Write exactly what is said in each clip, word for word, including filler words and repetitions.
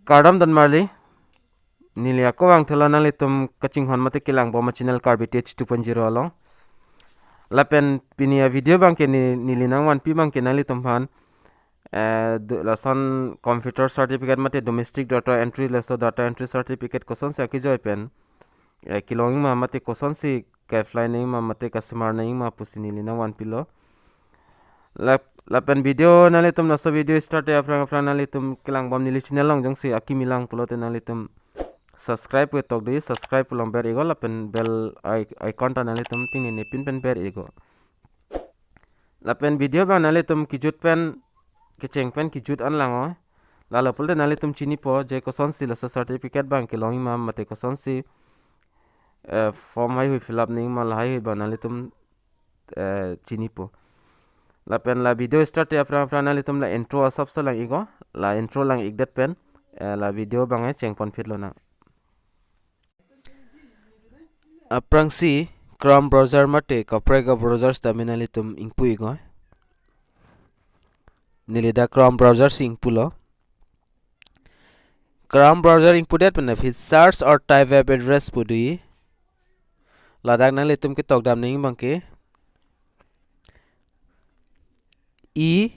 Kardom donmarli, neli ako vangthulo nanglitum kachinghon mate kelangbom a-channel Karbi Tech two point zero along. Lapen pini a-video abangke ne, neli nangvanpi abangke nanglitum aphan, eh, do-, lason computer certificate mate domestic data entry, laso data entry certificate kosonsi akejoi pen, eh, kelongji ma mate kosonsi ke-apply nangji ma mate kasemar nangji ma pusi neli nangvanpilo. Lap-, lapen video nanglitum, laso video start te aphrang aphrang nanglitum kelangbom neli channel along jongsi akimi lang pulote nanglitum subscribe pu tokdui, subscribe pu along ber iknon lapen bell i-, icon ta nanglitum tingnine pin pen ber iknon. Lapen video abang nanglitum kejut pen, kecheng pen kejut an langnon. Lalo pulote nanglitum chinipo je kosonsi laso certificate abang kelongji ma mate kosonsi, eh, form haihui fill up nangji ma, la haihui abang nanglitum, eh, chinipo. Lapen la video start te aphrang aphrang nanglitum la intro asapso lang iknon, la intro lang ikdet pen, eh, la video abang, eh, chengpon phit lonang. Aphrangsi Chrome browser mate kaprek a-browser sitame nanglitum ingpu iknon. Neli dak Chrome browser si ingpulo. Chrome browser ingpudet pen aphi search or type web address pu do. Ladak nanglitum ketok dam nangji abangke E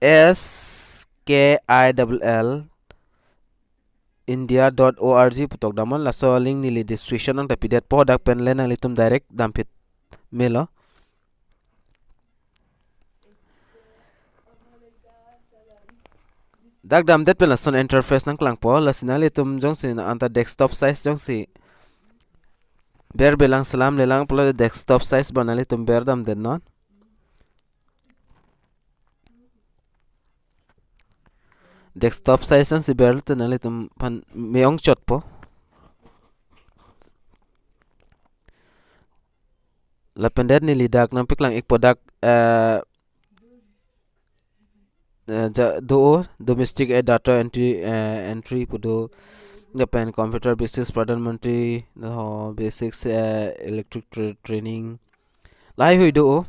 S K I L L India dot org pu tok damnon, laso link neli description nangta pidetpo, dak pen le nanglitum direct damphit melo. Dak damdet pen lason interface nangklangpo, lasi nanglitum jongsi anta desktop size jongsi ber belang selam lelang pulo desktop size abang nanglitum ber damdetnon. Desktop size ansi berlo te nanglitum aphan me-ong chotpo. Lapen det neli dak nangpeklang ikpo dak, eh, eh, ja, do domestic, eh, data entry, eh, entry pu do, lapen computer basics Pradhan Mantri, ho basics, eh, electric tra-, training. Lahaihui do.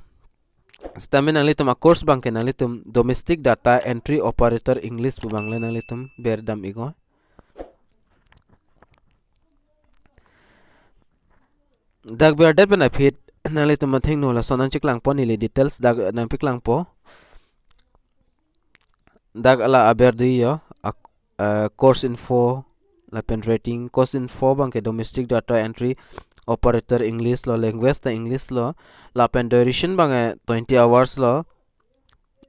Sitame nanglitum a-course abangke nanglitum domestic data entry operator English pu abang le nanglitum ber dam iknon. Dak berdet pen aphi nanglitum athengno lason nangcheklangpo, neli details dak nangpeklangpo. Dak la aber do yo, ak-, eh, course info, lapen rating, course info abangke domestic data entry operator English lo, language ta English lo, lapen duration abangke twenty hours lo,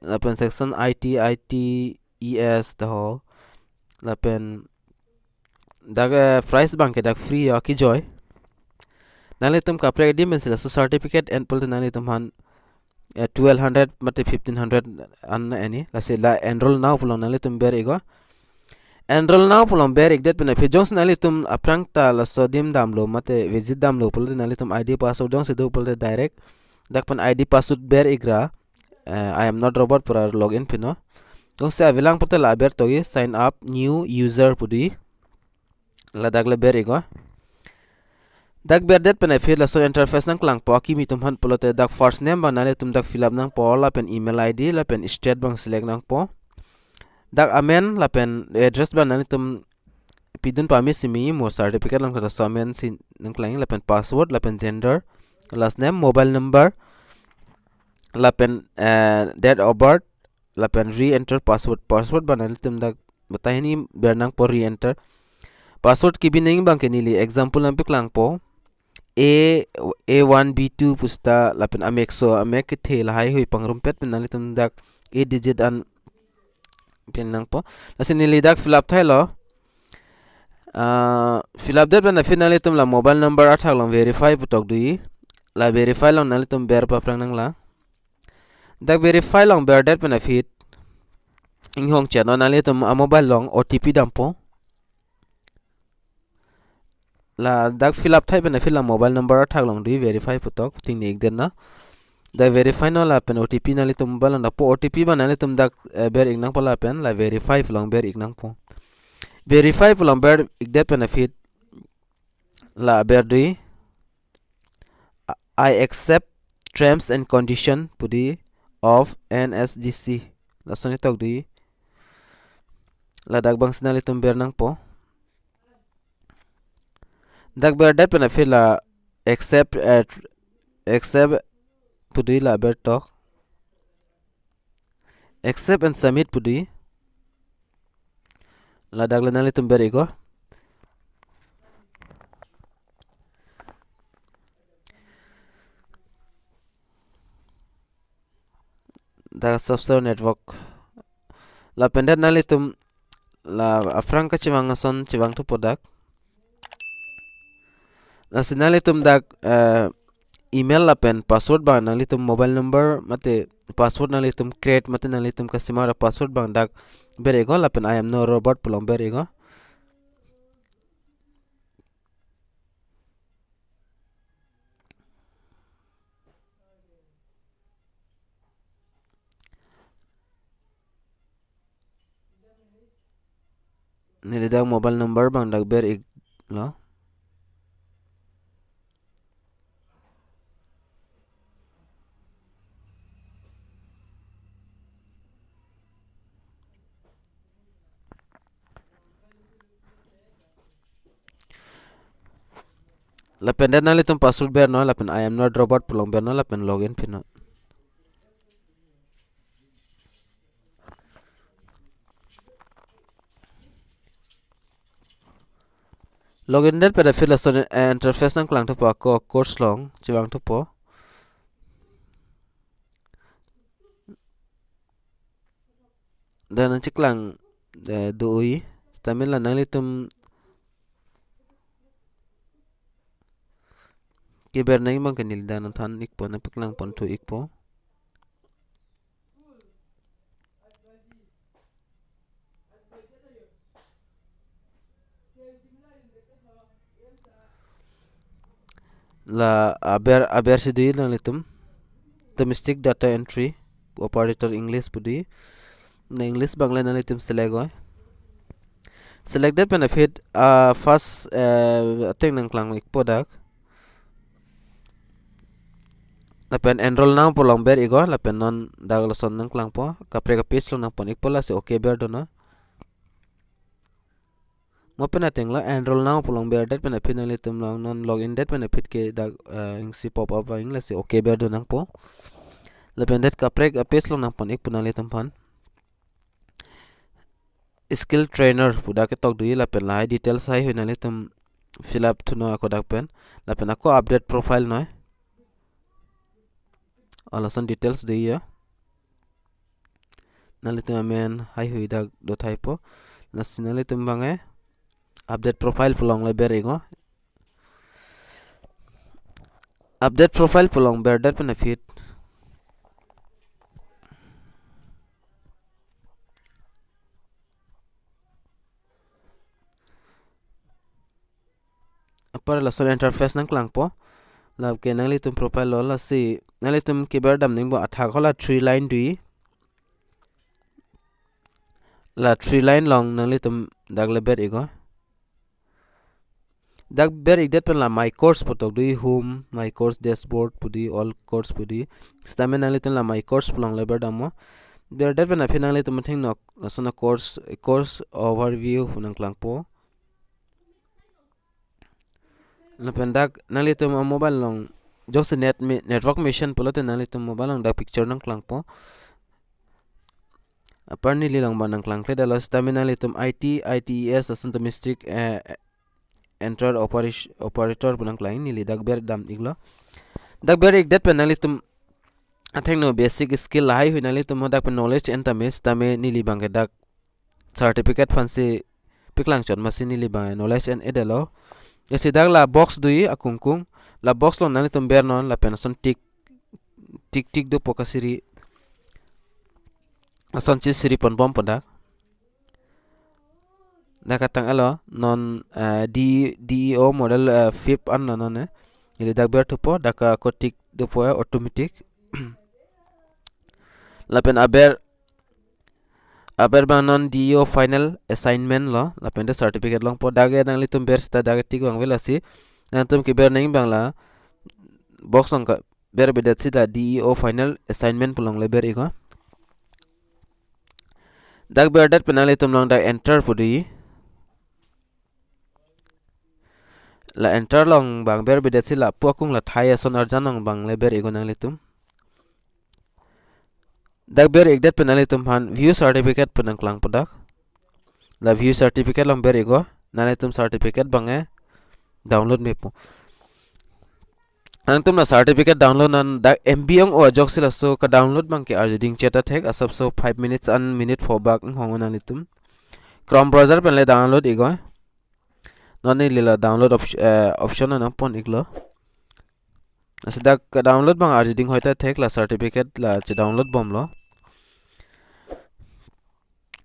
lapen section I T, I T E S ta ho, lapen dak, eh, price abangke dak free yo, akejoi. Nanglitum kaprek adim pensi laso certificate en pulote nanglitum aphan, eh, twelve hundred mate fifteen hundred an eni, lasi la enroll now pu along nanglitum ber iknon. Enroll now pu along ber ikdet pen aphi jongsi nanglitum aphrang ta laso adim damlo mate visit damlo pulote nanglitum I D password jongsi do pulote direct dak pen I D password ber ikra, eh, I am not robot pu ra login pinon. Jongsi avelang pulote la aber tokji sign up new user pu do. Ladak le ber iknon. Dak berdet pen aphi laso interface nangklangpo, akimi atum aphan pulote dak first name abang nanglitum dak fill up nangpo, lapen email I D, lapen state abang select nangpo. Dak amen lapen address abang nanglitum pidun pame simi mo certificate along kada so amen si nangklang, lapen password, lapen gender, last name, mobile number, lapen, eh, date of birth, lapen re-enter password. Password abang nanglitum dak batai hini ber nangpo re-enter. Password kebi nangji abangke neli example nangpeklangpo. A, A one B two pu seta lapen amek so, amek kethe lahaihui pangrumpet pen nanglitum dak eight digit an pin nangpo. Lasi neli dak fill up thailo. Ah, fill up det pen aphi nanglitum la mobile number athak along verify pu tok do. La verify along nanglitum ber paphrang nanglang. Dak verify along berdet pen aphi inghong chetnon, nanglitum a-mobile along O T P dampo. La dak fill up thai pen aphi la mobile number athak along do verify pu tok, tingni ikdet na. Dak verify non lapen O T P nanglitum mobile along dampo, O T P abang nanglitum dak, eh, ber ik nangpo lapen la verify pu along ber ik nangpo. Verify pu along ber ikdet pen aphi la ber do, "I accept terms and condition" pu do of N S D C. Lason tok do. Ladak abangsi nanglitum ber nangpo. Dak berdet pen aphi la accept at, accept pu do la bertok. Accept and submit pu do. Ladak le nanglitum ber ikpo. Dak Software Network. Lapen det nanglitum la aphrang kachevang ason chevang thupo dak. Lasi nanglitum dak, eh, email lapen password abang nanglitum mobile number mate password nanglitum create mate nanglitum kasimar password abang dak ber ikpo lapen I am no robot pu along ber ikpo. Neli dak mobile number abang dak ber iklo. Lapen det nanglitum password bernon lapen I am not robot pu along bernon lapen login pinon. Login det pen aphi lason, eh, interface nangklang thupo, ako course along chevang thupo. Dak nangcheklang, eh, do-oi. Sitame la nanglitum keber nangji abang ke neli dak nangthan ikpo, nangpaklang ponthu ikpo. La aber, abersi do nanglitum. Domestic data entry operator English pu do. Na English abang le nanglitum select oi. Select det pen aphi, ah, first, eh, ateng nangklang ikpo dak. Lapen enroll now pu along ber ikpo, lapen non dak lason nangklangpo, kaprek a-page along nangpon ikpo lasi okay ber donon. Mo pen ateng lo enroll now pu along ber det pen aphi nanglitum along non login det pen aphi ke dak, eh, isi pop up vang lasi okay ber do nangpo. Lapen det kaprek a-page along nangpon ikpo nanglitum aphan. Skill trainer pu dak ketok do lapen lahai details haihui nanglitum fill up thunon ako dak pen. Lapen ako update profile noi. Alason details do ya. Nanglitum amen haihui dak do thaipo. Lasi nanglitum abang ke update profile pu along le ber ikpo. Update profile pu along ber det pen aphi. Apar lason interface nangklangpo. Lake nanglitum profile lo lasi nanglitum keber dam nangpo athak hala three line do. La three line along nanglitum dak le ber ikpo. Dak ber ik det pen la my course pu tok do, home, my course dashboard pu do, all course pu do. Sitame nanglitum la my course pu along le ber damnon. Ber det pen aphi nanglitum athengno lason a-course, course overview pu nangklangpo. Lapen dak nanglitum a-mobile along jongsi net mi-, network mission pulote nanglitum mobile along dak picture nangklangpo. Apar neli along abang nangklangkledetlo sitame nanglitum I T, I T E S lason domestic, eh, enter operation, operator pu nangklang, neli dak ber dam iklo. Dak ber ik det pen nanglitum athengno basic skill lahaihui nanglitum ho dak pen knowledge en tame sitame neli abang ke dak certificate aphansi paklang chot amatsi neli abang knowledge en-edetlo. Lasi dak la box do akungkung, la box along nanglitum bernon lapen ason tick, tick tick dopo kasiri. Asonsi siri ponbompo dak. Dak katang-etlo non, eh, D, D E O model, eh, fifth anlo non, eh. Neli dak ber thupo dak ako tick dopo, eh, automatic. Lapen aber, aber abang non D E O final assignment lo, lapen det certificate longpo, dak ke nanglitum ber seta dak tick vangve lasi. Nangtum keber nangji abang la box along ke berbedet seta D E O final assignment pu along le ber ikpo. Dak berdet pen nanglitum along dak enter pu do. La enter along bang ber bidet si lapu akung la thai ason arjan along bang le ber iknon nanglitum. Dak ber ikdet pen nanglitum aphan view certificate pu nangklang pu dak. La view certificate along ber iknon, nanglitum certificate bang e download me pu. Nangtum la certificate download an dak M B ong o ajok si laso ka download bang ke arjuding chet athek, asapso five minutes an minute pho bak inghong nanglitum. Chrome browser pen le download iknon. Non neli la download op-, eh, option an nangpon iklo. Lasi dak ka download bang arjuding hoita thek, la certificate la che download bomlo.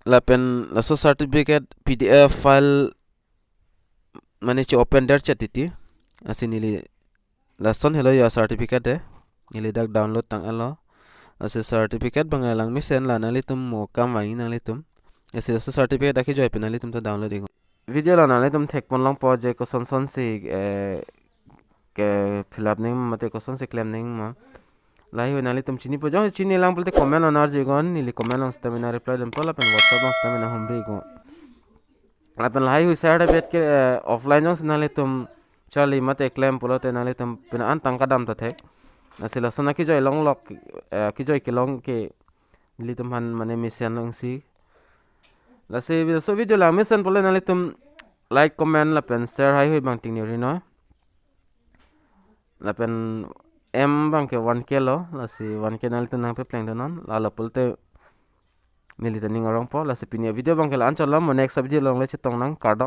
Lapen laso certificate P D F file mane che open der chet titi. Lasi neli lason helo ya certificate de. Neli dak download tang-etlo. Lasi certificate bang lang mesen, la nanglitum mo kam vangji nanglitum. Lasi laso certificate dak kejoi pen nanglitum ta download iknon. Video along nanglitum thekpon longpo je koson son si, eh, ke fill up nangji mate koson si klem nangji ma. Lahai hui nanglitum chinipo, jongsi chini lang pulote comment along arju iknon, neli comment along sitame nang reply dampo lapen WhatsApp along sitame nang humri iknon. Lapen lahai hui share bet ke, eh, offline jongsi nanglitum charli mate klem pulote nanglitum pina an tangka dam ta thek. Lasi lason akejoi longlok, eh, kejoi kelong ke nelitum aphan mane mesen longsi. Lasi laso video lang mesen pule nanglitum like, comment lapen share hai hui bang ting ni ri noi. Lapen M bang ke one K lo, lasi one K nanglitum nangpepleng donon, lalo pulote neli ta ning arongpo, lasi pini video bang ke la-an chotlo, mo next video along le chetong nang, kardom.